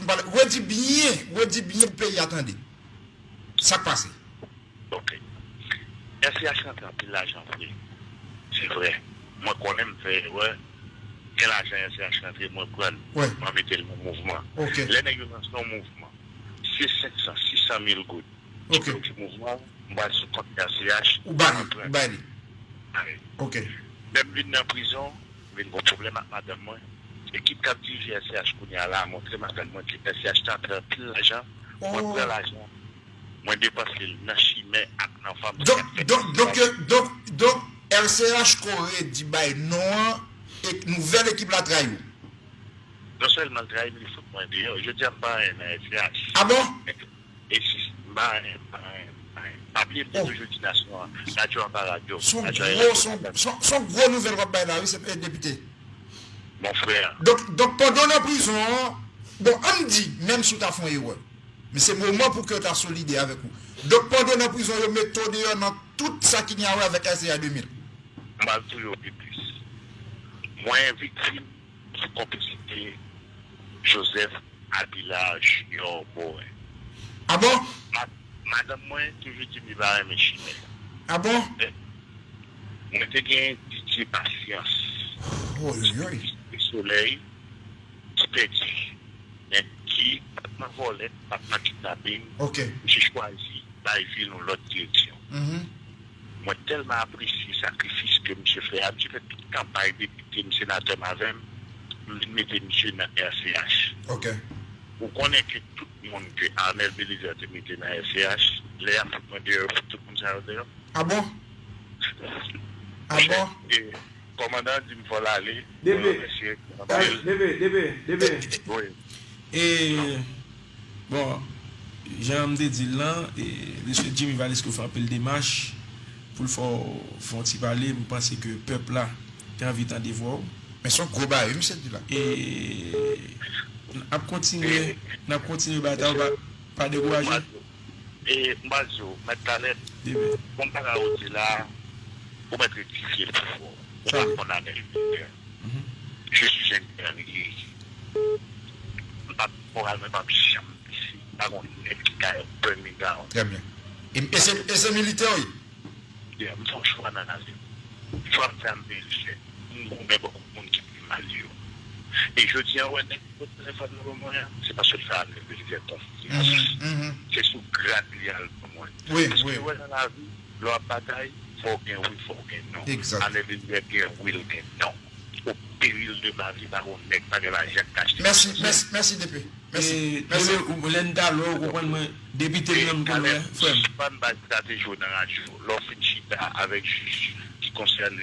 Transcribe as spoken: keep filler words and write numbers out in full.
Redi byen, redi byen pou peyi a tande. Sa k pase? Ok. S C H rantre anpil lajan vre. Se vre. Mwen konnen m fè erè. Gen lajan S C H rantre, mwen pran l. Mwen mete l nan mouvman. Ok. Lè nèg yo lanse yon mouvman, se senk san, sis san mil goud. Ok. Ki bloke mouvman, m pral sou kont S C H. Ou ba li, ou ba li. Ok. Lè m vin nan prizon, m vin gen pwoblèm ak madanm mwen. Ekip k ap dirije S C H kounye a la montre madanm mwen ke S C H te antre anpil lajan. Mwen pran lajan. Mwen depanse l nan chimè ak nan fanm. Donk, donk, donk, yo- donk, donk, R C H kore di bay non an e nouvèl ekip la trayi w. Non sèlman l trayi m, li fout mwen deyò. Jodi a m pa anyen nan S C H. Ah bon? E si, m pa anyen, m pa anyen, m pa anyen. Pa bliye m te toujou di nasyon an, radyo an pa radyo. Se yon gwo, se yon, se yon, se yon gwo nouvèl w ap bay la, wi, se, eh, depite. Mon frè. Donk, donk, pandan w nan prizon an, bon, ann di, menm si w ta fè yon erè, men se moman pou ke w ta solidè avèk ou. Donk, pandan w nan prizon, yo mete w deyò nan tout sa ki gen a wè avèk S C H de mil. M pral touye w pi plis. Mwen viktim sou konplisite Joseph Abila Junior Morin. Ah bon? Ma- madanm mwen toujou di m li pa renmen chimè. Ah bon? Men mwen te gen Didier Patience. Oyoyoy. Ti solèy ki pèdi, men ki pa t nan vòlè, pa t nan kidnaping. Ok. Misye chwazi bay vi l yon lòt direksyon. Mhm. Mwen tèlman apresye sakrifis ke misye fè a. Misye fè tout kanpay depite m, senatè m avè m, m vin mete misye nan R C H. Ok. Ou konnen ke tout moun ke Arnel Belizaire te mete nan R C H, lè y ap fout mwen deyò, yo fout tout moun sa yo deyò. Ah bon? Ah bon? E, kòmandan an di m fò l ale. Mwen DP, remèsye l anpil. DP, DP, DP. Wi. E, bon, jan m te di l lan, e, mesye Jimmy Valesco fè anpil demach pou l fè w fè yon ti pale. M panse ke pèp la te anvi tande vwa w. Men se yon gwo bagay, wi, misye di la. E, n ap kontinye, n ap kontinye batay, pa, pa dekouraje. E, m pral di w, mèt Talèt, bon bagay ou di la, ou mèt rektifye l pou fò. Ou pa konn Arnel Belizaire. Je suis un guerrier. M pa moral, mwen p ap janm blese. M pa gon nèg ki ka burn me down. Trè byen. E, e se, e se militè w ye? Yeah, m fè yon chwa nan lavi m. Chwa m fè a m bezwen fè. M goumen bò kot moun ki pi mal yo. E jodi a, w wè nèg ki pote telefòn nan ban mwen an, se paske l fè Arnel Belizaire konfyans. Se sou grad li al ban mwen. Paske w wè nan lavi, lè w ap batay, fò w gen wi, fò w gen non. Arnel Belizaire gen wi, l gen non. Au péril de ma vie, pa gen nèg, pa gen lajan k ka achte. Mèsi, mèsi, mèsi, DP. Mèsi, mèsi. Lè n ta lwen, ou konprann mwen, depite m nan m konn wè, frè m. Sispann bay estrateji w nan radyo. Lè w fin chita avèk jij ki konsène